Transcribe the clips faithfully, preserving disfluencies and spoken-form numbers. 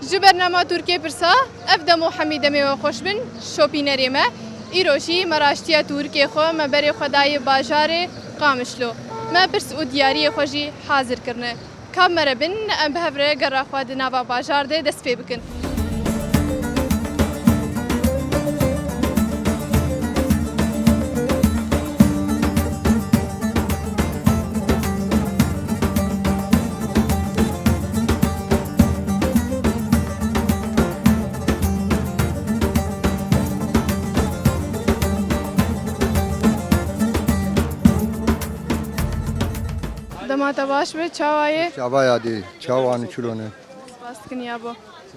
Ji bernama Tûrkê Pirsa, ev demo hemî demê we xweş bin, şopînerê me. Îro jî me raştiya Tûrkê xwe, me berê xwe dayê bajarê Qamişlo. Me pirs û diyariyê xwe jî hazir kirine. Ka bi me re bin, em bi hev re gera xwe di nava bajar de dest pê bikin. Dema te baş be, çawa ye? Çava yadê, çawa ne çilo ne? Spas dikin yabo.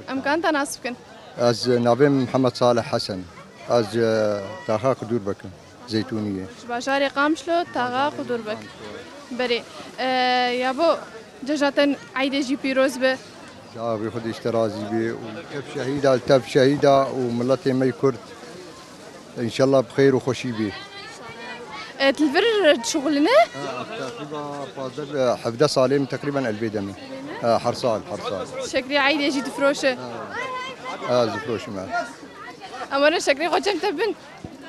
Em kan te nas bikin? Ez navê min Mihemed Salih Hesen. Ez, e, taxa Qudûrbek im, Zeytûniyê. Ji bajarê Qamişlo, taxa Qudûrbek. Berê. E, yabo, cejna te eydê jî pîroz be. Çavê xwe dî ji te razî bê û tev şehîda, tev şehîda û miletê me yê Kurd. Înşallah bi xêr û xweşî bê. E, tu li vir dişuxuline? Ha, teqrîba pazdeh, hevdeh salê min teqrîben el vê de me. Ha, her sal, her sal. Şekrê eydê jî difroşe? Ha, ez difroşim, ha. Em werin şekrê xwe cem te bin.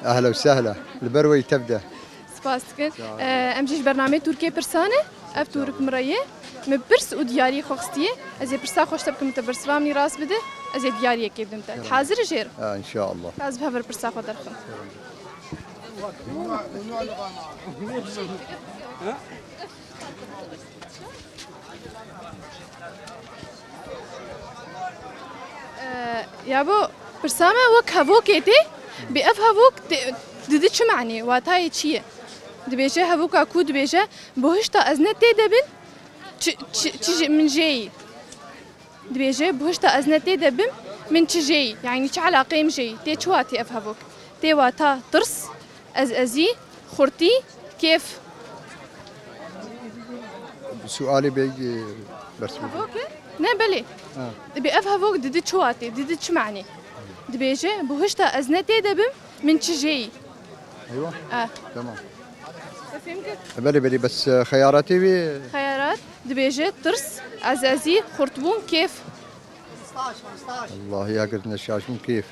Ehla û sehla. Li ber we yî tev de. Spas dikin. Sağ ol. E, em jî ji bernameyê Tûrkê Pirsa ne. Ev Tûrik min re ye. Min pirs û diyariyê xwe xistiye. Ez ê pirsa xwe ji te bikim, te bersiva min î rast bide. Ez ê diyariyekê bidim te. Hazir î jêr? Ha, înşallah. Ez bi hev re pirsa xwe derxim. Ee, yabo, pirsa me wek hevokê tê, bi ev hevok tê, didi çi manê, watayê çi ye? Dibêje hevoka ku dibêje, bihişta ez ne tê de bim, çi, çi, çi ji min jê yî? Dibêje, bihişta ez ne tê de bim, min çi jê yî? Yanî çi eleqeyê min jê yî? Tê çi watê ev hevok? Tê wata tirs, ez ezî, xurtî, kêf. Sualê bê, e, bersiv. Hevok e? Ne, belê. Ha. Dibê ev hevok didi çi watê, didi çi manê? Dibêje, bihişta ez ne tê de bim, min çi jê yî? Eywa. Eh. Tamam. Te fêm kir? Belê, belê, bes, e, xeyaratê wê? Xeyarat, dibêje tirs, ezezî, xurtbûn, kêf. Allahî, ya girtine şaş bûm, kêf.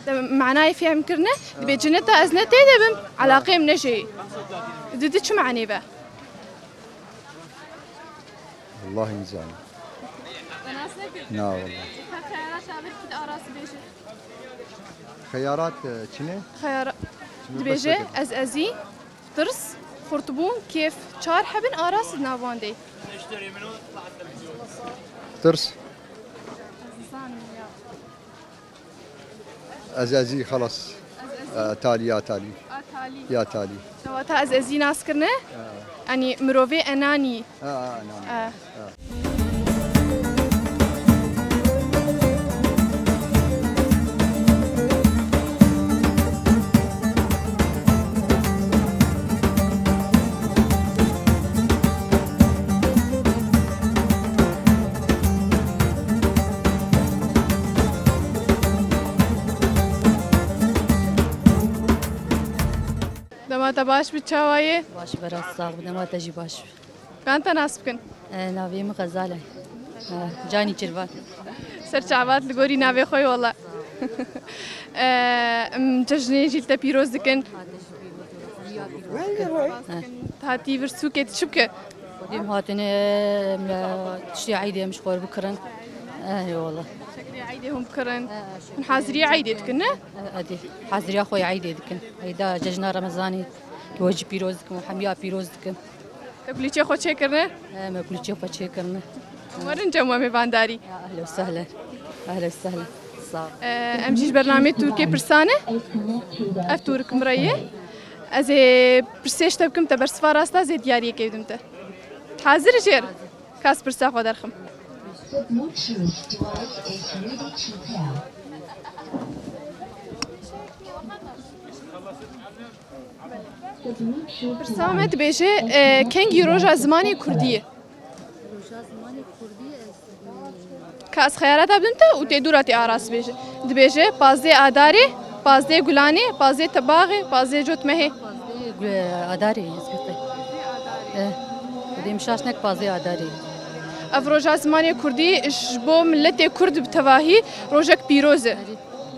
De manayê fêm kirine, dibê cineta ez ne tê de bim, eleqeyê min ne jê. Didi çi manê be? Wallahî nizanim. Te nas nekir? Na, wallahî. Te xeyarat abi ki de arası bêje. Xeyarat, e, çi ne? Xeyara-, Çi dibêje, bes ez ezî, tirs, xurtbûn, kêf. Çar hebin aras di nav wan de. Tirs. Ez ezî, xelas. Ez ezî. E, talî, ya talî. A, talî. Ya talî. Kewata ez ezî nas kirine? Yanî mirovê enanî. Ha, ha, enanî. E. Ha. Dema te baş bi, çawa ye? Baş be, rast sax bi, dema te jî baş bi. Kan te nas bikin? E, navê min Xezal e. E, Canî Çirvat. Ser çavat li gorî navê xwe ye wela. E, em cejnê jî li te pîroz dikin. Hatî vir sûkê tu çi bike? Xwedê em hatine, em, tiştê eydê em ji xwe re bikirin. E, eyvallah. Şekrê eydê hûn bikirin. Hûn hazirî eydê dikin, ne? E, edê. Haziriya xwe yê eydê dikin. Eyda cejna Remezanê we jî pîroz dikim, hemiya pîroz dikim. Te kulîçê xwe çêkirine? He, me kulîçê xwe çêkirine. Em werin cem we mêvandarî. Ya, ehlen û sehlen. Ehlen û sehlen. Sağ ol. Ee, em jî ji bernameyê Tûrkê Pirsa ne. Ev Tûrik min re ye. Ez ê pirsê ji te bikim, te bersiva rast da, ez ê diyariyekê bidim te. Hazir î jêr? Ka ez pirsa xwe derxim. Pirsa me dibêje, e, kengî roja zimanê kurdî ye? Roja zimanê kurdî ez, e, Ka ez xeyarata bidim te û tê dûra tê aras bêje. Dibêje pazdeh Adarê, pazdeh Gulanê, pazdeh Tebaxê, pazdeh Cotmehê. Pazdeh Gu-, Adarê ez bixwe. E, dêm şaş nek pazdeh Adarê. Ev roja zimanê kurdî ji bo miletê kurd bi tevahî rojek pîroz e.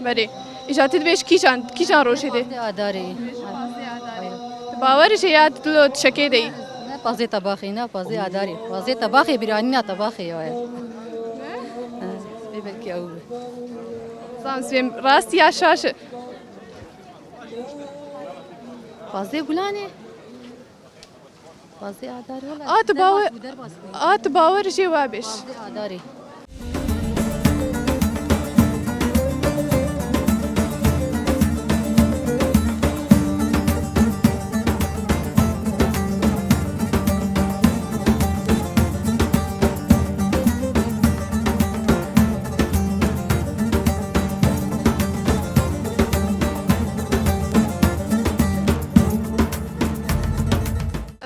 Berê. Îca tu dibêj kîjan, kîjan rojê dê? Pazdeh Adarê. Tu bawer jê ya tu dilo tu şekê de yî? Ne pazdeh Tebaxê, ne pazdeh Adarê. Pazdeh Tebaxê bîranîna Tebaxê ya ye. Ha, ê belkî ew be. Zan sibêm rast ya şaş e. Pazdeh Gulanê. Pazdeh Adarê wala. A tu bawer, a tu bawer jê wa bêj. Pazdeh Adarê.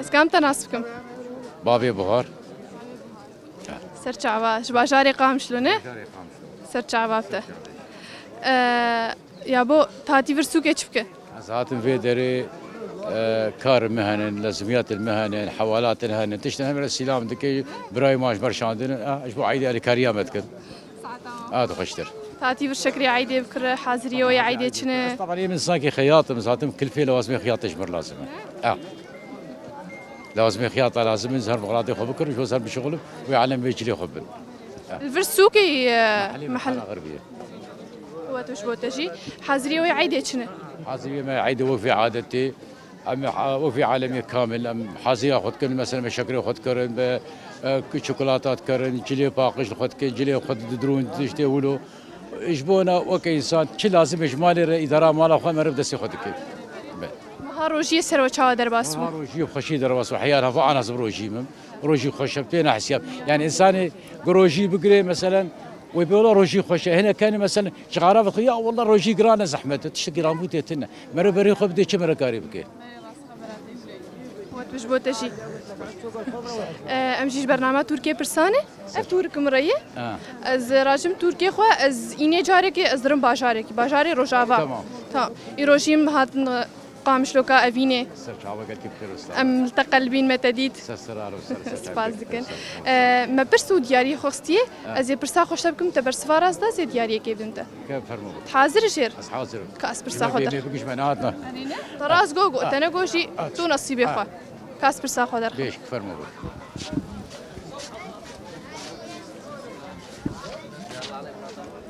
Ez kam te nas bikim? Bavê Buxar. Ser çava, ji bajarê Qamişlo ne? Bajarê Qamişlo. Ser çava te. Ee, ya bo tatî vir sûkê çi bike? Ez hatim vê derê, e, kar me henin, lezimiyatên me henin, hewalatên henin, tiştin hemî re sîlam dike, birayê ma ji me re şandin, e, ji bo eydê alîkariya me dikin. A, dixweştir. Tatî vir şekrê eydê bikire, haziriyê wê eydê çi ne? Ez tabanê min sankî xeyat im, zaten kilfê lewazimê xiyatê ji mir lazim e. A. Lewazimê xiyata lazim in, ji her miqlatê xwe bikirin, ji bo ser bişixulim, wê alem vê cilê xwe bin. Li vir sûkê, e, mehel. Mehela Xerbiyê. We tu ji bo te jî. Haziriyê wê eydê çi ne? Haziriyê me eydê wek vê adetê. Em ha-, wekî alemê kamil, em haziya xwe dikin, mesela me şekerê xwe dikirin, bi, e, çikolata dikirin, cilê paqij li xwe dikin, cilê xwe didrûn, tiştê wilo. Ji bona weke însan çi lazim e ji malê re, îdara mala xwe meriv destê xwe dike. Be. Meha rojiyê ser we çawa derbas bû? Meha rojiyê xweşî derbas bû. Heya heva ana zim rojî min. Rojî xweş e, pê nehesiyab. Yani insanê ku rojî bigire, meselen, wê pê wela rojî xweş e. Hinek kenê, meselen, ji xara ve xwe, ya wela rojî giran e, zehmet e. Tişt giranbûtê tune. Meriv berê xwe bidê, çi meriv karê bike? Wet ji bo te jî. Ee, em jî ji bernama Tirkiyê pirsan e. Ev Tirk min re ye. Ha. Ez rajim Tirkiyê xwe, ez înê carekê, ez dirim bajarekî, bajarê Rojava. Tamam. Tamam. Îro jî em hatin Qamişloka Evînê. Ser çava gelkî bi xêr usta. Em li te qelbîn me te dît. Ser ser aro, ser ser. Spas dikin. Ee, me pirs û diyariyê xwe xistiye. Ha. Ez ê pirsa xwe ji te bikim, te bersiva rast da, ez ê diyariyekê bidim te. Ke fermo. Hazir jêr. Ez hazir im. Ka ez pirsa xwe de. Bê, bê, bigîş me nehatna. Te rast go, go, te ne go jî tu nesîbê xwe. Ka ez pirsa xwe derxim. Bêş, fermo bû.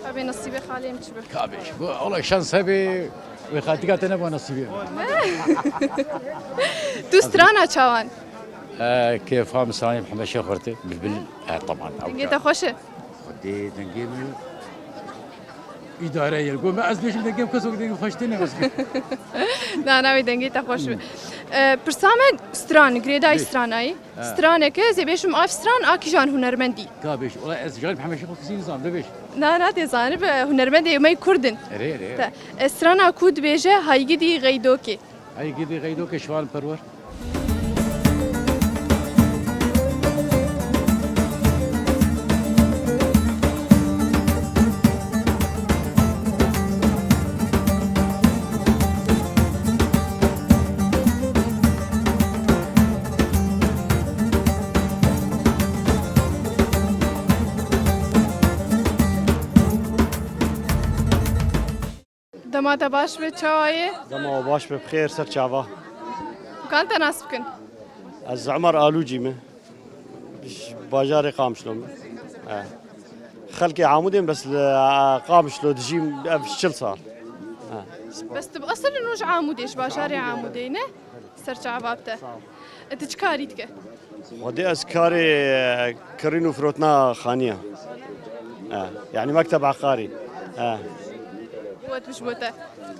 Ka bê nesîbê xalê min çi bi. Ka bêş. Bu, ola şans hebê, wê xatika te ne bu nesîbê. Tu strana çawan? E, kêfa min stranê Mihemed Şêx Xurtî, Bilbil, e, teban. Dengê te xweş e. Xwedê dengê min îdare ye. Got me ez bêjim dengê min, kes wek dengê xweş tê ne ez. Na, na, wê dengê te xweş be. E, pirsa me stran, girêdayî stranayî. Ha. Straneke, ez ê bêjim av stran, a kîjan hunermendî? Ka bêj, ola ez jan Mihemed Şêx Xurtî nizam, de bêj. Na, na, tê zanî be, hunermendê me kurdin. Erê, erê. Te, e, strana ku dibêje, Haygidî Xeydokê. Hey gidî Xeydokê Şivan Perwer. Dema te baş be, çawa ye? Dema we baş be, bi xêr, ser çava. Kan te nas bikin? Ez Umar Alûcî me. Ji bajarê Qamişlo me. He. Xelkê Amûdê me, bes li, e, Qamişlo dijîm ev çil sal. He. Bes tu bi esil nû ji Amûdê, ji bajarê Amûdê ne? Ser çava bi te. Sağ ol. E, tu çi karî dike? Xwedê ez karê, e, kirîn û firotina xaniya. E, yani mekteb eqarî. E. Wet biş bo te.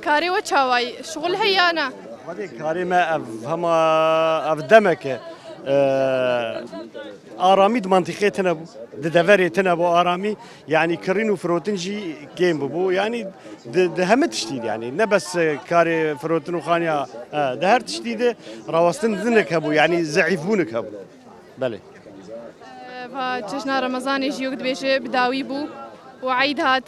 Karê we çawayî? Şixul heye ya na? Xwedê karê me ev hema ev demek e. E, aramî di mantîqê tine bû. Di deverê tine bû aramî. Yani kirîn û firotin jî kêm bûbû. Yani di, di hemî tiştî de yani. Ne bes, e, karê firotin û xaniya, e, di her tiştî de rawestin dinek hebû. Yani zeîfbûnik hebû. Belê. Va cejna Remezanê jî wek dibêje bi dawî bû û eyd hat.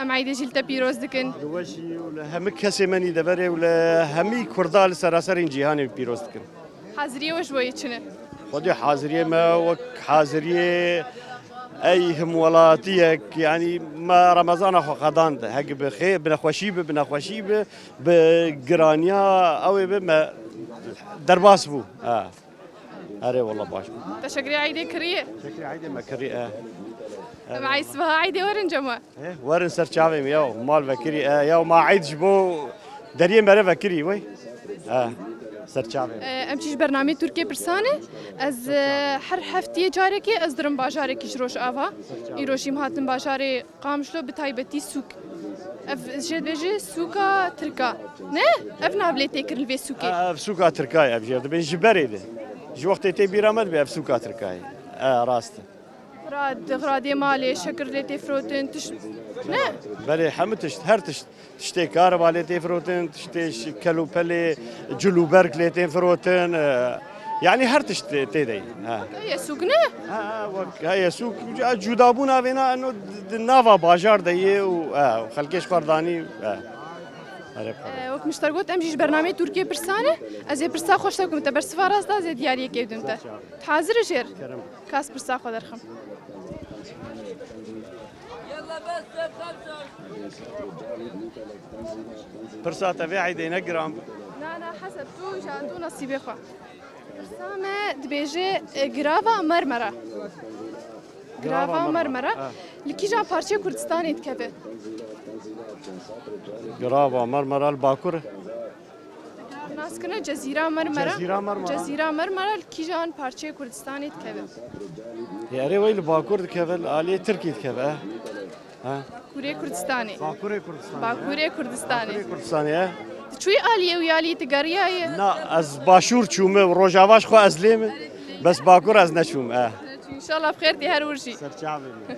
Em eydê jî li te pîroz dikin. Li we jî û li hemî kesê me nî deverê û li hemî Kurda li seraserên cîhanê pîroz dikin. Haziriyê we ji bo yê çi ne? Xwedê haziriyê me wek haziriyê ey hemwelatiyek, yanî me Remezana xwe qedand. Hek bi xê, bi nexweşî bi, bi nexweşî bi, bi giraniya ew ê bi me derbas bû. Ha. Erê, wela baş bû. Te şekerê eydê kiriye? Şekerê eydê me kiriye, e. Em ey sibaha eydê werin cema. He, werin ser çavê min, yaw, mal vekirî, e, yaw, ma eyd ji bo deriyê me re vekirî, wey. E, ser çavê min. E, em çî ji bernameyê Tirkiyê pirsane, ez, e, her heftiyê carekê ez dirim bajarekî ji Rojava. Îro jî em hatin bajarê Qamişlo, bi taybetî sûk. Ev jê dibêje sûka Tirka. Ne? Ev nav lê tê kirin li vê sûkê. E, ev sûka Tirka ye, ev jê dibên ji berê de. Ji wextê tê bîra me dibe ev sûka Tirka ye. E, rast e. Xira-, xradê malê, şekir lê tê firotin, tişt, ne? Belê, hemû tişt, her tişt. Tiştê kariba lê tê firotin, tiştê ş-, kelûpelê, cilûberg lê tên firotin, e, yanî her tişt tê, tê de ye. Ha. Heye sûk ne? Ha, ha, wek heye sûk, cudabûna vêna eno di, di nava bajar de ye û, ha, xelkê ji xwe r danî, ha. Erê, pardon. E, wek min ji te got, em jî ji bernameyê Tirkiyê pirsane, ez ê pirsa xwe ji te bikim, te bersiva rast da, ez ê diyariyekê bidim te. Hazir î jêr? Kerem. Kas pirsa xwe derxim. Pirsa te vê eydê ne giran bû? Na, na, heseb tu, ja tu nesîbê xwe. Pirsa me dibêje, e, Girava Mermera. Girava Girava Mermera. Mermera. Ha. Li kîjan parçeyê Kurdistanê dikeve? Girava Mermera li Bakur e. Nas kine Cezîra Mermera. Cezîra Mermera. Cezîra Mermera li kîjan parçeyê Kurdistanê dikeve? Erê, wey li Bakur dikeve, li aliyê Tirkî dikeve. Ha? Bakurê Kurdistanê. Bakurê Kurdistanê. Bakurê Kurdistanê. Bakurê Kurdistanê, he? Tu çûyî aliyê wî aliyê, tu geriyaye? Na, ez Başûr çûme û Rojava ji xwe ez lê me. Bes Bakur ez neçûm, he. Înşallah bi xêr tê her wir jî. Ser çavê me.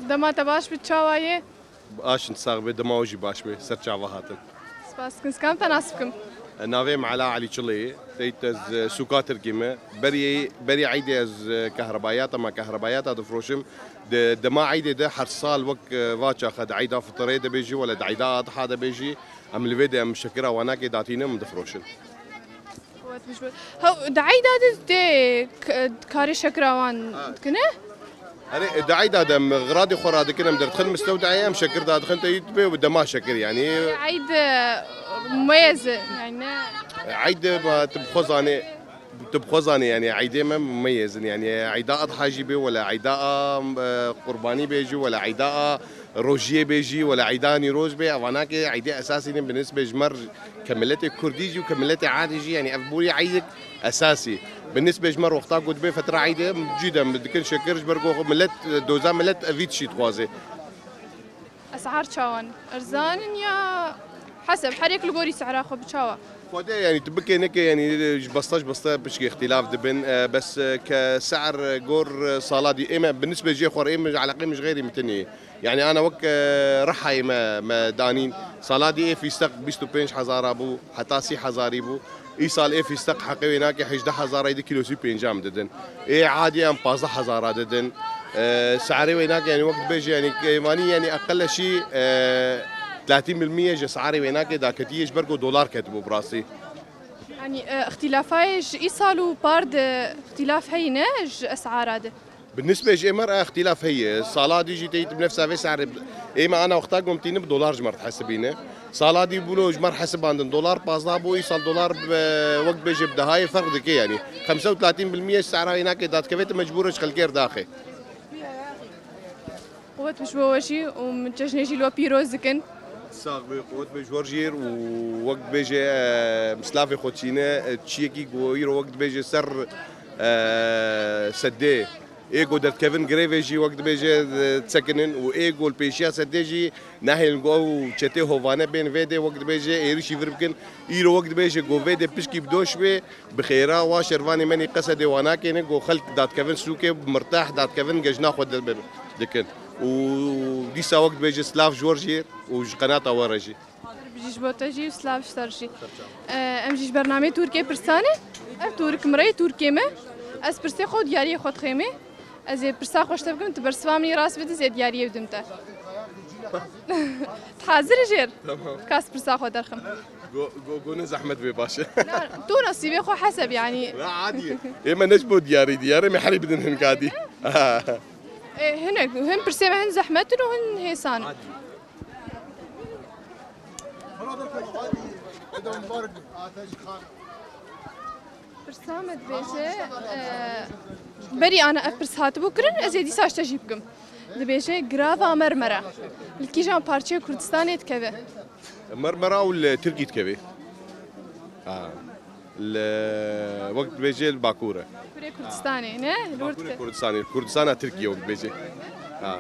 Dema te baş bi, çawa ye? Aşin sax be, dema jî baş be, ser çava hatin. Spas dikim, ez kam te nas bikim? Navê min Ela Elî Çilê ye. Teyt ez, e, sûka Tirkî me. Berî, berî eydê ez, e, kehrebayata me, kehrebayata difroşim. Di dema eydê de her sal wek, e, va çaxa di eyda fitirê de bê jî, wele di eyda adha de bê jî, em li vê de em şekira wanakê datînin, em difroşin. Qewet bijwe. Hew, di eyda de tê k-, karê şekira wan Ha. dikine? Erê, di eyda de em xiradê xwe radikin, em derdikin mistewdeyê, em şekir dadixin te yî dibê û dema şekir, yanî. Eyd, e, mumeyez e, yani ne? Eyd, e, ma, tu bi xwe zanê, tu bi xwe zanê, yani eydê me mumeyez in, yani eyda Adha jî bê, wele eyda a, e, qurbanî bê jî, wele eyda a rojiyê bê jî, wele eyda Nîroz bê, evanakê eydê esasî ne bi nisbê ji me re, ke miletê Kurdî jî û ke miletê Adî jî, yani ev borî eydek esasî. Bi nisbê ji me re wexta ku dibê fetra eydê, em cî de em dikin şekir, ji ber ku milet, doza milet evî tişî dixwaze. Esar çawan? Erzan in ya heseb? Her yek li gorî sehra xwe bi çawa? Xwedê, yani tu bikê neke, yani ji besta ji besta pişkê îxtîlaf dibin. E, bes, e, ke sehr, e, gor, e, sala dî ê me bi nisbê jê xwe re ê me ji eleqê min ji xeyrî min tinê. Yani ana wek, e, Rihayê me, me danîn. Sala dî ê fîsteq bîst û pênc hezara bû, heta sî hezarî bû. Îsal ê fîsteq heqê wê nake hejdeh hezara, êdî kîlosî pênca em didin. Ê Adî em pazdeh hezara didin. E, sehrê wê nake, yani wek dibêje, yani kêvanî, yani eqeleşî, e, tletîn bil mîye ji sehrê wê nake daketiye ji ber ku dolar ketibû bi rastî. Yani, e, îxtîlafayê ji îsal û par de îxtîlaf heyî ne ji esara de? Bi nisbê ji ê me re îxtîlaf heye. Sala dî jî teyî bi nefsa vê serê ê me ana wexta gomtîne bi dolar ji me re dihesibîne. Sala dî bûlo ji me re hesibandin dolar pazdeh bû, îsal dolar bi, wek dibêje bi dehayê ferq dike, yanî xemse û tlatîn bil mîye ji sehra wê nake dadikeve, tu mecbûr e ji xelkê re daxê. Qewet bi ji bo we jî û min cejnê jî li we pîroz dikin. Sax be, qewet be ji we re jî û wek dibêje, e, mislavê xwe çîne, e, çiyekî ku îro wek dibêje ser, e, sedê. Ê ku derdikevin grevê jî wek dibêje, e, disekinin û ê ku li pêşiya sedê jî nahêlin ku ew çetê hovane bên vê dê wek dibêje êrişî vir bikin. Îro wek dibêje ku vê dê pişkî bi doş bê, bi xêra wa şervanê me nî qesedê wa nakêne ku xelk dadikevin sûkê, bi mirtah dadikevin gejna xwe di-, dikin. û dîsa wek dibêje silav ji we jî û ji qenata we re jî. Bijî ji bo te jî û silav ji te re jî. Em jî ji bernameyê Tûrkê pirsanê. Ev Tûrik mireyê Tûrkê me. Ez pirsê xwe û diyariyê xwe dixêmê. Ez ê pirsa xwe ji te bikim, tu bersiva min î rast bidî, ez ê diyariyê bidim te. Tu hazir î jêr? Tamam. Kas pirsa xwe derxim. Go, go, go ne zehmet bê baş e. Na, tu nasîbê xwe heseb yani. Ya adî ye. Ê me ne ji bo diyarî, diyarê me herî bidin hin kadî. E, hinek, hin pirsê me hin zehmet in û hin hêsan in. Pirsa me dibêje, e, berî ana ev pirs hatibû kirin, ez ê dîsa ji te jî bikim. Dibêje, girava Mermera li kîjan parçeyê Kurdistanê dikeve? Mermera û li Tirkî dikeve. Ha. Li, wek dibêje li Bakur e. Kurê Kurdistanê, ne? Li wir Bakurê dike. Kurdistanê, Kurdistana Tirkiye wek dibêje. Ha.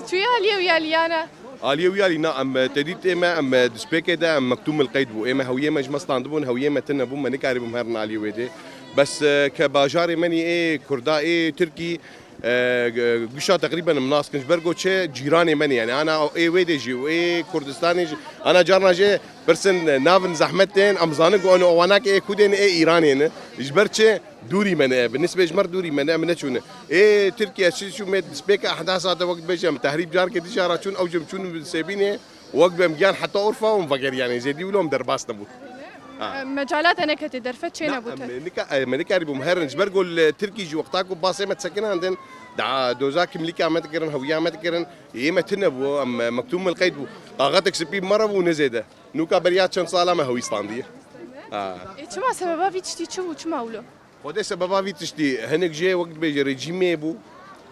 Çûye aliyê wî ya liyana? Aliyê wî ya lî na, em, e, te dît ê me, em, e, di spêkê de, em, mektûm il qeyd bû. Ê me hewiyê me ji me standibûn, hewiyê me tune bû, me nikarîbûn herin aliyê wê dê. Bes, e, ke bajarê me nî ê Kurda, ê Tirkî, e, g-, gişa teqrîben em nas kin. Ji ber ku çi cîranê me ne, yani ana ê wê dê jî û ê Kurdistanê jî, ana carna jê pirsin, e, navin zehmet tên, em zanin ku eno wanak ê kudên ê Îranê ne. Ji ber çi dûrî me ne, bi nisbê ji me re dûrî me ne, em neçûne. Ê Tirkiye çi çû me despêka ehdasa de wek bêje em tehrîb carkê dî jara çûn, ew jim çûn bi Sêbînê, wek bi em giyan heta Urfa û em vegeriyane, zêdî wilo em derbas nebû. Ha. E, mecalat e neketê derfet çê Na, nebû te. Em nika-, em nikarîbûm herin. Ji ber ku li Tirkî jî wexta ku basê me disekinandin, da doza kimlîka me dikirin, hewiya me dikirin, yê me tune bû, em, e, mektûm min qeyd bû. Qaxetek spî bi me re bû ne zêde. Nûka beriya çend sala me hewî standiye. Ha. E, çima sebeba vî tiştî çi bû, çima wilo? Xwedê sebeba vî tiştî hinek jê wek dibêje rejîmê bû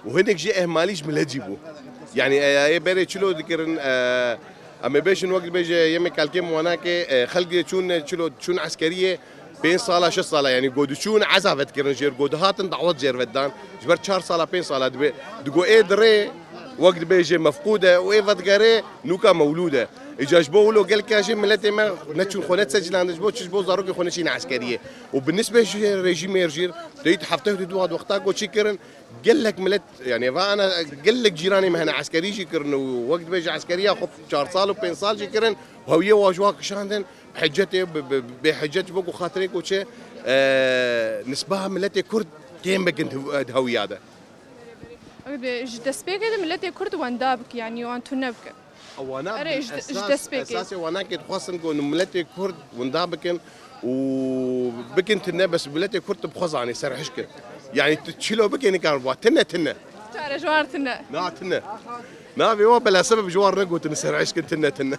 û hinek jê ehmalî ji milet jî bû. Yani, e, ê berê çilo dikirin, e, em ê bêjin wek dibêje yemê kalkê muwanakê, e, xelk dê çûn, çilo çûn eskeriyê pênc sala, şeş sala, yani go diçûn eza vedikirin jêr, go dihatin dawet jêr vedan. Ji ber çar sala, pênc sala dibe, digo ê dirê wek dibêje mefqûd e û ê vedigere nûka mewlûd e. Îca ji bo wilo gelka jê miletê me neçûn xwe ne secilande ji bo çi, ji bo zarokê xwe neçîne eskeriyê. Û bi nisbê ji rejîmê jîr, te dît heftê û du hat wexta ku çi kirin, gelek milet, yani va ana gelek cîranê me hene eskerî jî kirin û wek dibêje eskeriya xwe çar sal û pênc sal jî kirin, hewiyê wa ji wa kişandin, hecetê bi, bi, bê hecet ji bo ku xatirê ku çi, e, nisba miletê Kurd kêm bikin di, di hewiya de. Ji destpêkê de miletê Kurd wenda bike, yani wan tune bike. Wana Erê, bi ji, ji esas, destpêkê. Esasê wana ke dixwastin ku miletê Kurd winda bikin û bikin tine, bes miletê Kurd tu bi xwe zanê serhişk e. Yani tu çilo bikê nikar wa tine tine. Çare ji wan tine. Na tine. Navê wa bela sebeb ji wan re gotin serhişk in tine tine.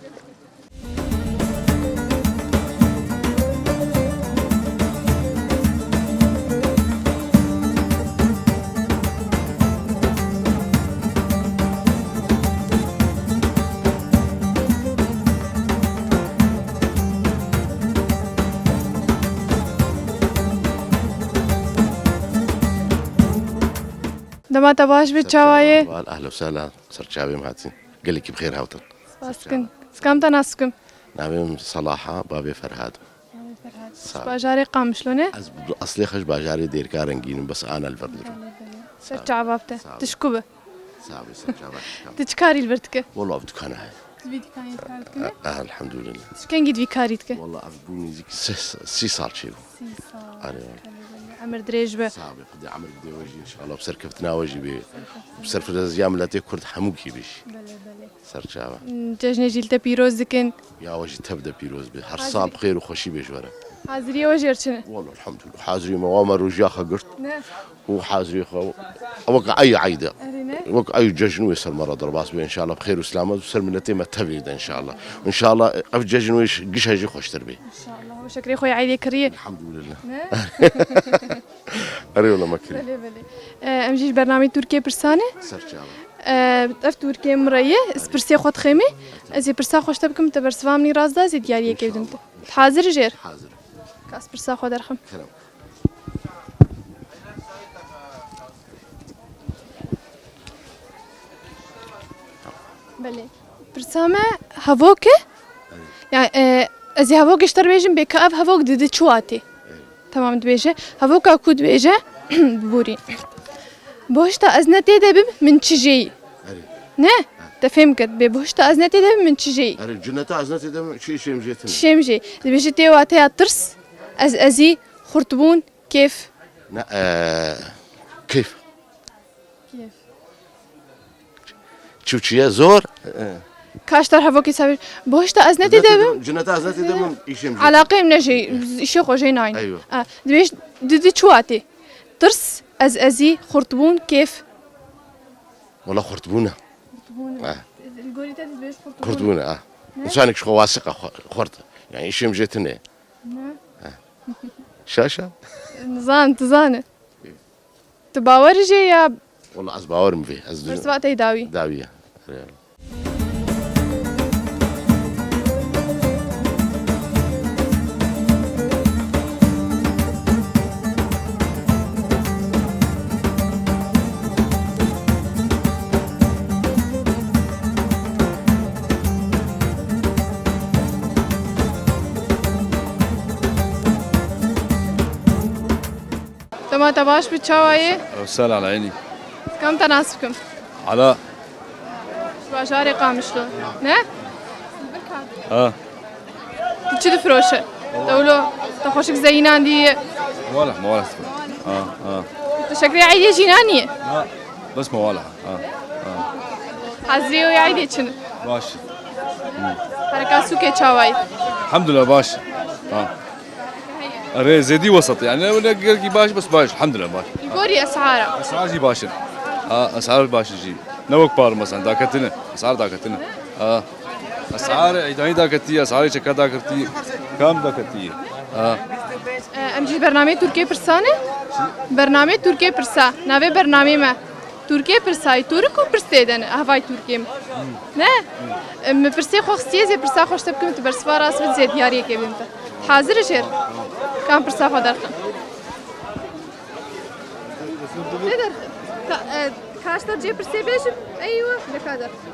Dema te baş be, çawa ye? Ehla sehla, ser çavê me hatî. Gelekî bi xêr hawtin. Spas dikim. Sikam te nas dikim. Navê min Selaha, bavê Ferhad. Bavê Ferhad. Sağ ol. Bajarê Qamişlo ne? Ez bi eslê xwe ji bajarê Dêrika Rengîn im, bes ana li vir dirim. Belê, belê. Ser çava te. Sağ ol. Tişku bi. Sağ ol, ser çava te. Tu çi karî li vir dike? Wala ev dikana heye. Tu vî dikanê kar dikine? Eh, eh, elhamdülillah. Tu çi kengî di vî karî dike? Wala ev bû nêzîk sî, sî sal çêbû. Sî sal. Are. Belê, belê. Emir dirêj be. Sağ be, Xwedê emir bidê we jî inşallah. Bi serkeftina we jî bê. Bi serfireziya miletê Kurd hemûkî bê jî. Belê, belê. Ser çava. Cejnê jî li te pîroz dikin. Ya we jî tev de pîroz be. Her sal bi xêr û xweşî bê ji we re. Hazirî we jêr çi ne? Wala elhamdülillah. Hazirî me wa me rojiya xwe girt. Ne. Û hazirî xwe. Wek ey eyde. Erê ne? Wek ey cejn wê ser me re derbas be inşallah. Bi xêr û selamet û ser miletê me tevlî de inşallah. İnşallah ev cejn wê gişe jî xweştir be. İnşallah. Şekrê xwe eydê kiriye. Elhamdülillah. Ne? Erê wala me kirî. Belê, belê. E, em jî ji bernameyê Tirkiyê pirsanê. Ser çava. E, ev Tirkiyê min re ye, ez pirsê xwe dixêmê. Ez ê pirsa xwe ji te bikim, te bersiva min î rast da, ez ê diyariyekê bidim te. Hazir jêr? Hazir. Kas pirsa xwe derxim. Kerem. Belê. Pirsa me hevok e. Ya, e, ez ê hevokê ji te re bêjim, bê ka ev hevok didi çi watê? Tamam, dibêje. Hevoka ku dibêje, biborî. Boşta ez ne tê de bim, min çi jêyî? Erê. Ne? Te fêm kir. Bê bihişta ez ne tê de bim, min çi jêyî? Erê, cineta ez ne tê de bim, çi îşê min jê tine. Çi şêm jê? Dibêje tê wateya tirs, ez ezî, xurtbûn, kêf. Ne, e, kêf. Kêf. Çi û çi ye? Zor. E. Kaştar hevokê sabir. Bihişta ez ne tê de bim? Cineta ez ne tê de bim, îşê min jê tine. Elaqê min ne jê, îşê xwe jê nayîn. Eywa. E, dibêj, di, di çi watê? Tirs, ez ezî, xurtbûn, kêf. Wala xurtbûn e. Xurtbûn e. Ha. Li gorî te dibêj xurtbûn. Xurtbûn e, ha. Ne? Însanek ji xwe wasiq e, xwe-, xurt. Yani îşê min jê tine. Ne? Ha. Şaş e. Nizan, tu zane. Tu bawer jê ya? Wala ez bawerim vê. Ez bersiva te dawî. Dawî ye. Dema te baş bi, çawa yê? Ew sel ala enî. Kam te nas bikim? Ala. Ji bajarê Qamişlo. Ne? Ha. Tu çi difiroşe? Te wilo, te xweşik zeyînan dîye. Wala, wala. Ha, ha. Tu şekrê eydê jî nanî? Ha. Bes me wala. Ha, ha. Hazirî wê eydê çin. Baş. Hereka sûkê çawayî? Elhamdulillah baş. Ha. Erê, zêdî wesat yani. Ne, ne gelkî baş, bes baş. Elhamdulillah baş. Li gorî esara? Esar jî baş in. Ha, esar baş in jî. Ne wek par mesela, daketine. Esar daketine. Ha. Esar eydanî daketî, esar çeka daketî. Kam daketî. Ha. E, em jî bernameyê Tirkiyê pirsa ne? Bernameyê Tirkiyê pirsa. Navê bernameyê me. Tirkiyê pirsayî, Tirk û pirs tê de ne, hevay Tirkiyê min. Ne? Min pirsê xwe xistiye, zê pirsa xwe ji te bikim, tu bersiva rast bid, zê diyariyekê bim te. Hazir e jêr? Kam pirsa xwe derxin? Tê derxin. Ka, e, kaşta cê pirsê bêjim, eywa, deka derxin.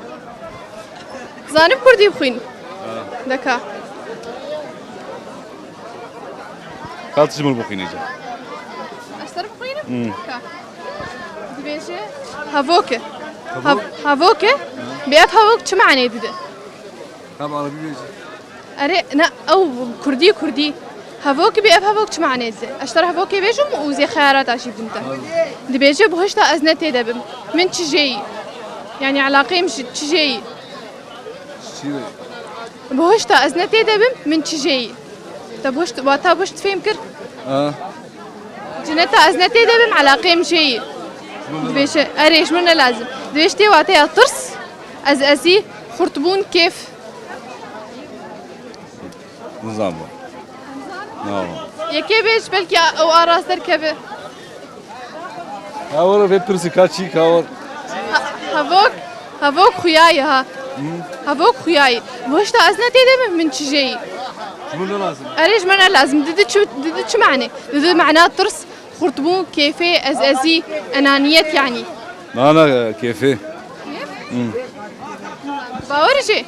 Zanim kurdî bixwîn. Deka. Ka tu ji min bixwînî ca. Ez ser bixwînim? Hmm. Ka. Dibêje hevok e. Hevok? Hev-, hevok e? Bi ev hevok çi manê dide? Ka bi erebî bêje. Erê, ne, ew kurdî, kurdî. Hevok bi ev hevok çi manê dide? Ez ser hevokê bêjim û zê xeyarata jî bidim te. Dibêje bihişta ez ne tê de bim. Min çi jêyî? Yani elaqeyê min ji çi jêyî? Şîrê. Bihişta ez ne tê de bim, min çi jêyî? Te bihişt, wata bihişt fêm kir? Ha. Cineta ez ne tê de bim, elaqeyê min jêyî. Dibêje, erê, ji min ne lazim. Dibêje tê wateya tirs, ez ezî, xurtbûn, kêf. Nizam bu. Na. Yekê bêj, belkî ew arast derkeve. Hawar vê pirsî ka çî ka war. Ha-, hevok, hevok xuya ye ha. Hı? Hevok xuya ye. Bihişta ez ne tê de bim, min çi jêyî? Ji min ne lazim. Erê, ji min ne lazim. Didi çi, didi çi mane? Didi mana tirs, xurtbûn, kêfê, ez ezî, enaniyet yani. Na, na, kêfê. Kêf? Hı. Bawer jê?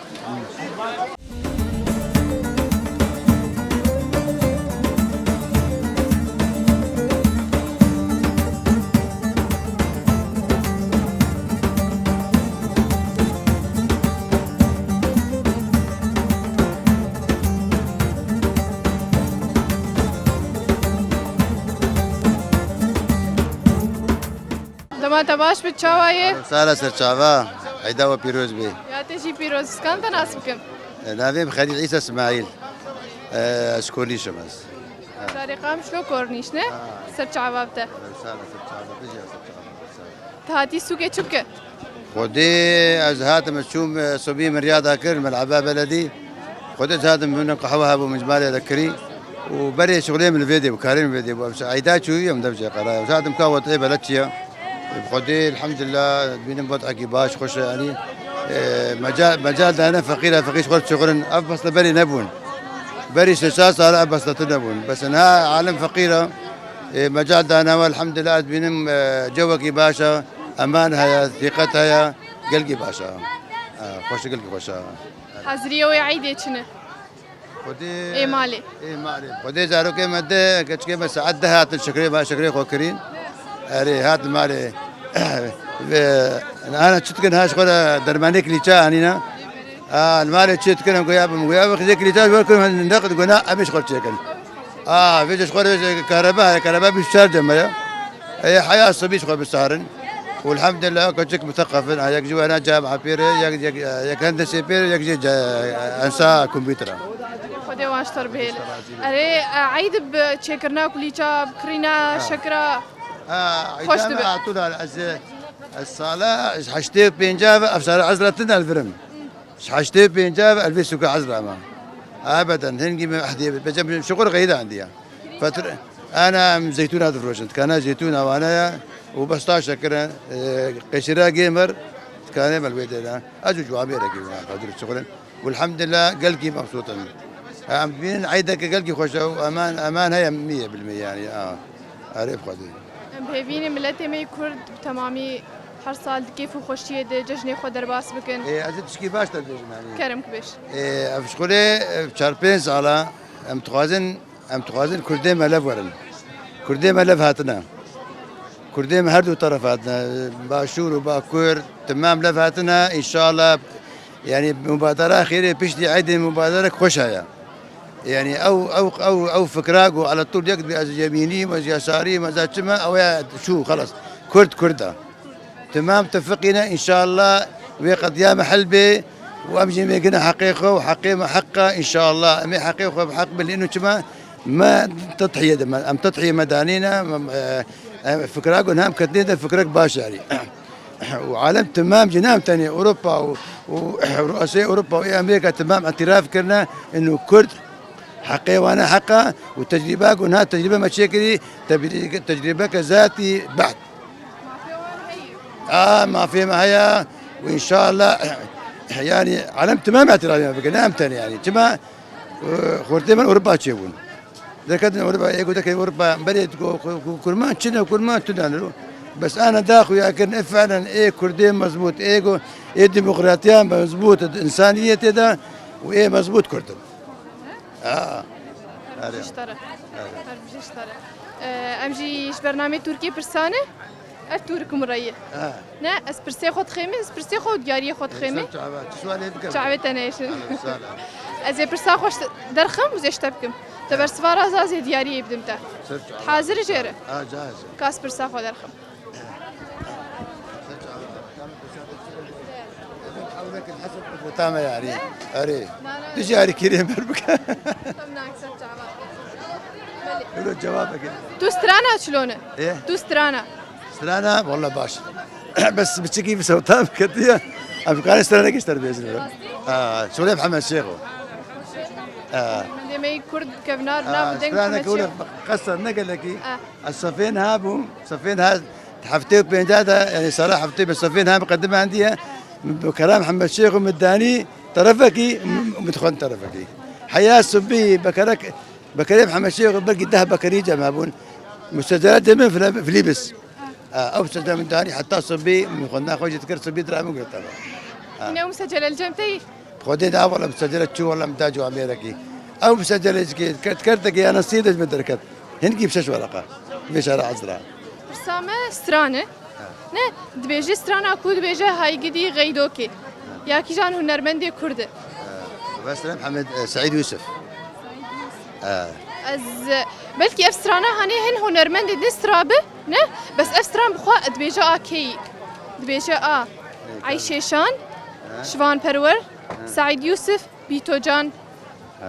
Dema te baş be, çawa ye? Sala ser çava, eyda we pîroz be. Ya te jî pîroz, kan te nas bikim? E, navê min Xelîl Îsa Smaîl. E, ez Kornîş im ez. Zarê Qamişlo Kornîş ne? Ha. Ser çava te. Sala ser çava, bijiya ser çava. Te hatî sûkê çi bike? Xwedê ez hatim, ez çûm, e, sobî min riya da kir, mel'eba beledî. Xwedê ez hatim, min qehwe hebû, min ji malê de kirî. Û berê şixulê min li vê dê bû, karê min vê dê bû. Em eyda çûyî, em dev jê qeraya. Ez hatim ka wetê beled çi ye. Bi Xwedê, elhamdulillah, dibînim wet'ekî baş, xweş e, yanî, e, meca-, mecal dane feqîra, feqîr ji xwe re çixurin. Ev besle berî nebûn. Berî sê çar sal ev besle tu nebûn. Bes niha alem feqîr e, e, mecal dane we, elhamdulillah, ez dibînim, e, cewekî baş e, eman heye, sîqet heye, gelkî baş e. E, xweş, gelkî xweş e. Hazirî wê eydê çi ne? Xwedê Ê malê. Ê malê. Xwedê zarokê me de, keçikê me saet deh hatin şikrê, ba şikrê xwe kirîn. Erê, hatin malê. Ve Ana çi dikin, ha ji xwe re dermanê kilîça anîne. A, li malê çi dikin, em goya bim, goya bim, xizê kilîça ji we kirin, neqd guna, em ê ji xwe re çêkin. A, vê ji xwe re kareba, kareba bîst û çar cem e. Ê, heya sibî ji xwe bisarin. Û elhamdulillah, keçik museqef in, a, yek ji wana camiya pêre, yek, yek, yek hendesê pêre, yek jî ce-, ensa kompîtera. Xwedê wan ji te re bihêle. Erê, e, eyd bi çêkirina kulîça, bi kirîna şekira. Ha, xweş dibe. Hatûna ez, ez sala, ez heştê û pênca ve, ev sala ez ratin elvirim. Ji heştê û pênca ve elvê sûka ez rama. Ebeden, hingî min ehdiyê bê. Becem şukur xeyda endiya. Fetur, ana em zeytûna difroşin. Dikana zeytûna wana ya û besta şekir e, e, qeşira gêmer, dikane melwê de. Ez û ciwabê re gêmer, xadir şukurin. Welhamdulillah, gelkî mebsût in. Em dibînin eydeke gelkî xweş e û eman, eman heye mîye bilmê yani. A, erê bi Xwedê. Em bi hêvî ne miletê me yê Kurd bi temamî her sal di kêf û xweşiyê de cejnê xwe derbas bikin. Ê, ez ê tişkî baş te dibêjim yani. Kerem ki bêj. Ê, ev ji xwe lê, ev çar pênc sala em dixwazin, em dixwazin Kurdê me lev werin. Kurdê me lev hatine. Kurdê me her du teref hatine. Başûr û Bakur, temam lev hatine. Înşallah, yani mubadera xêrê piştî eydê mubaderek xweş heye. Yani ew, ew, ew, ew fikra ku ala tûl yek dibê ez yemînî me, ez yesarî me, ez çi me, ew ya çû, xelas. Kurd, Kurd e. Temam tefiqîne, înşallah wê qediya me hel bê û em jî mêgine heqê xwe û heqê me heq e, înşallah. Em ê heqê xwe bi heq bin, lê ino çima me tedhiye de me, em tedhiye me danîne, em, e, em fikra ku hem ketnê de fikrek baş e. Û alem temam jî, ne em tenê Ewropa û, û ruasê Ewropa û Amerîka temam îtiraf kirine, ino Kurd heqê wan e heq e û tecrîba ku niha tecrîbe me çêkirî, tebî-, tecrîbeke zatî beht. A, mafê me heye û înşallah, yani alem temam îtirafê me bike, ne em tenê yani. Çima, e, xortê min Ewropa çêbûn. Derketin Ewropa, ê ku derkevin Ewropa, berê ku, ku, ku kurman çi ne, kurman tu daniro. Bes ana da xuya kirin, e, felen, ê Kurdê mezbût, ê ku, ê demokratiya mezbût, insaniyetê de û ê mezbût Kurd in. Ha. Her bijî ji te re. Her bijî ji te re. Ee, em jî ji bernameyê Tirkiyê pirsane. Ev Tirk min re ye. Ha. Ne, ez pirsê xwe dixême, ez pirsê xwe û diyariyê xwe dixême. Ser çava, çi sualê bikim? Çavê te neyşin. Sala. Ez ê pirsa xwe ji te derxim û zê ji te bikim. Te bersiva re ez ê diyariyê bidim te. Ser çava. Hazir jê re. Ha, cahil. Ka ez pirsa xwe derxim. Tamam yani. Erê. Tu jî arî kirê mer bike. Tamam, ser çava. Öyle cevap bike. Tu strana çilone? E? Tu strana. Strana, valla baş. Bes biçikî bi sewta ketiye. Em karin strana geşter bezin. Ha, şöyle Muhammed Şêxo. Ha. Demê Kurd kevnar na bideng strana kewle qesar ne gelekî. Ha. Ez sefên ha bûm, sefên ha heftê û pênca de, yani sala heftê bi sefên ha miqedim andiye, bi kerem Hemed Şêx û min danî terefekî, min dixwend terefekî. Heya sibî bekerek, bekerê Hemed Şêx û belkî deh bekerî cem hebûn. Musecelete min file-, filîbis. A, ew sede min danî heta sibî, min xwendina xwe jî dikir, sibî dira min girtaba. Ha. Yine musecele li cem te yî? Xwedê da wala musecele çû, wala min da ciwamêrekî. Ew musecele jî kê, kert, kertekê yana sî de ji min derket. Hinkî bi şeş wereqa. Vê şara ezra. Pirsa me stran e. Ha. Ne, dibêje strana ku dibêje Haygidî Xeydokê. Ya kîjan hunermendê Kurd e? Ha. Mesela Mihemed, e, Seîd Yusuf. Ha. Ez, belkî ev strana hanê hin hunermendê din stra bi, ne? Bes ev stran bi xwe dibêje a keyî. Dibêje a Eyşê Şan, Şivan Perwer, Seîd Yusuf, Bîto Can. Ha.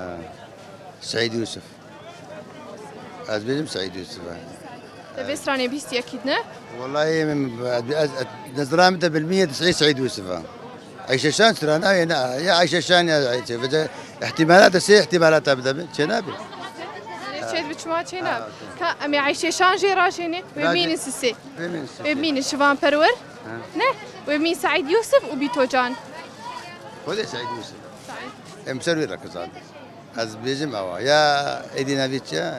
Seîd Yusuf. Ez bêjim Seîd Yusuf e. Te vê stranê bîst yekî ne? Wallahî min, ez, ez, nezra min de bilmiye Seîd, Seîd Yusuf e. Eyşe Şan strana ye ne? Ya Eyşe Şan ya Eyşe. Vece ihtimalat de sê ihtimalat de bide çê nabe. Çê bi çima çê nabe. Ha, okey. Ka em ê Eyşe Şan jê rajêne. Wê mînin sisê. Wê mînin sisê. Wê mînin Şivan Perwer. Ha. Ne? Wê mîn Seîd Yusuf û Bîto Can. Xwedê Seîd Yusuf. Seîd. Em ser wê re kizan. Ez bêjim ewa. Ya Êdî navî çi ye?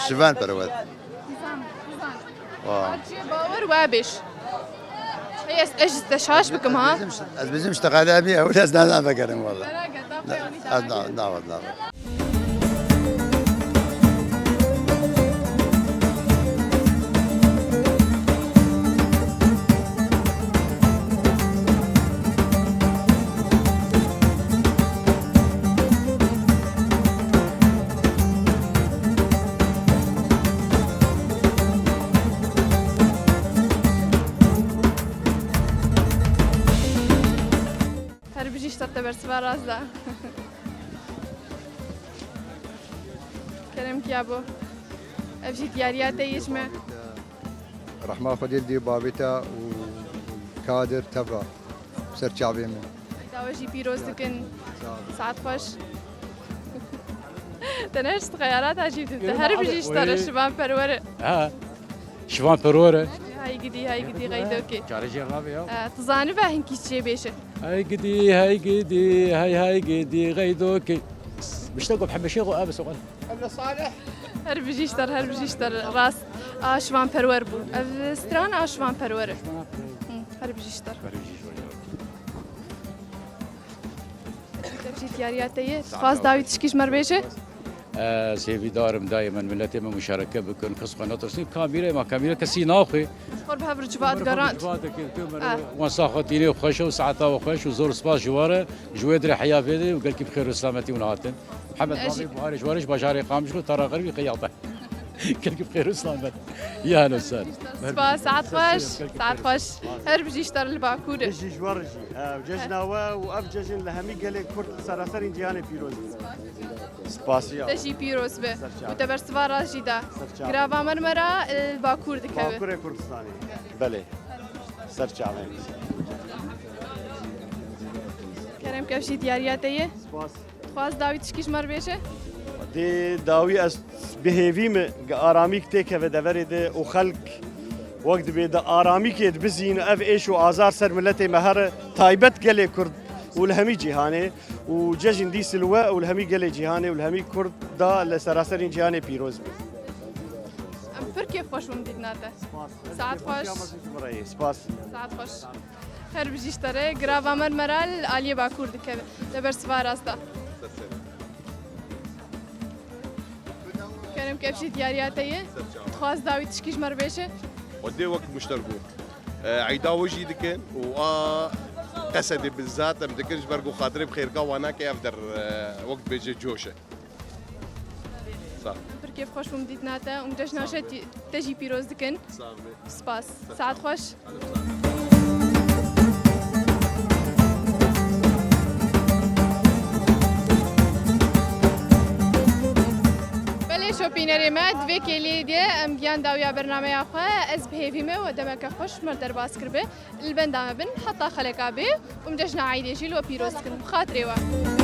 Şivan Perwer. Wa. Bawer we bêj. Hey, ez, ez ji te şaş bikim ha. Ez bêjim, ez bêjim ji te xalê bî, ew ez nazan vegerim wala. Ez na, na, na. Rast da. Kerem kiya bo. Ev jî diyariya te yê ji me. Rehma Xwedê li dê babê te û kadir tevra ser çavê min. Dawa jî pîroz dikin. Sağ ol. Saet xweş. Te ne ji xeyalata jî dide. Her bijî ji te re şivan perwere. Ha. Şivan perwere. Hay gidî, hay gidî, xeydokê. Çare jê rabe ya. Eh, tu zanibe hinkî çê bêje. Hey gidî, hey gidî, hey hey gidî, xeydokê. Bişte ku hemişê xwe abi sokan. Her bijî ji te re, her bijî ji te re, rast. A şivan perwer bû. Ev stran a şivan perwer e. Hı, her bijî ji te re. Her bijî ji te re. Ev jî diyariya te ye. Dixwaz dawî tişkî ji me re bêje. Ez hêvîdar im dayê min, miletê min muşareke bikin, kes xwe netirsin. Kamîrê me, kamîre kesî naxwê. Xwe bi hev re civat gerand. Civat dikin, tu min Ah. Wan saxa tînê xweş û saeta we xweş û zor spas ji we re. Ji wê dirê heya vê de û gelkî bi xêr û selametî hûn hatin. Mihemed Ez jî Babê Buharê ji we re ji bajarê Qamişlo ta ra xeribî qeyata. Gelkî bi xêr û selamet. Yano ser. Spas, saet xweş. Saet xweş. Her bijî ji te re li Bakur e. Bijî ji we re jî. Ev cejna we û ev cejin li hemî gelê Kurd li seraserî cîhanê pîroz be. Spasiya. Te jî pîroz be. Serçe. Û te bersiva rast jî da. Serçe. Girava me li me re, e, Bakur dikeve. Bakurê Kurdistanê. Belê. Serçavê. Kerem ke ev jî diyariya te ye. Spas. Dixwaz dawî tişkî ji me re bêje? Dê dawî ez bi hêvî me ge aramîk têkeve deverê de û xelk wek dibê di aramîkê dibizîn ev êş û azar ser miletê me here taybet gelê Kurd û li hemî cîhanê û cejn dîs li we û li hemî gelê cîhanê û li hemî Kurd da li seraserîn cîhanê pîroz be. Em pir kêfxweş bûm dîtina te. Spas. Saet xweş. Spas. Saet xweş. Her bijî ji te re, girava me li me re li aliyê Bakur dikeve. Te bersiva rast da. Kerem ke ev jî diyariya te ye. Dixwaz dawî tişkî ji me re bêje. Xwedê wek muşter bû. E, eyda we jî dikin û a Qesedê bizat em dikin ji ber ku xatirê bi xêrka wan nake ev der, e, wek dibêje coş e. Sağ ol. Pir kêfxweş bûm dîtina te û cejna Sağ ol. Te jî pîroz dikin. Sağ ol. Spas. Saet xweş. Belê şopînerê me, di vê kêliyê de em giyan dawiya bernameya xwe. Ez bi hêvî me we demeke xweş me derbas kiribe. Li benda me bin, heta xeleka bê û em cejna Eydê jî li we pîroz dikin. Bi xatirê we.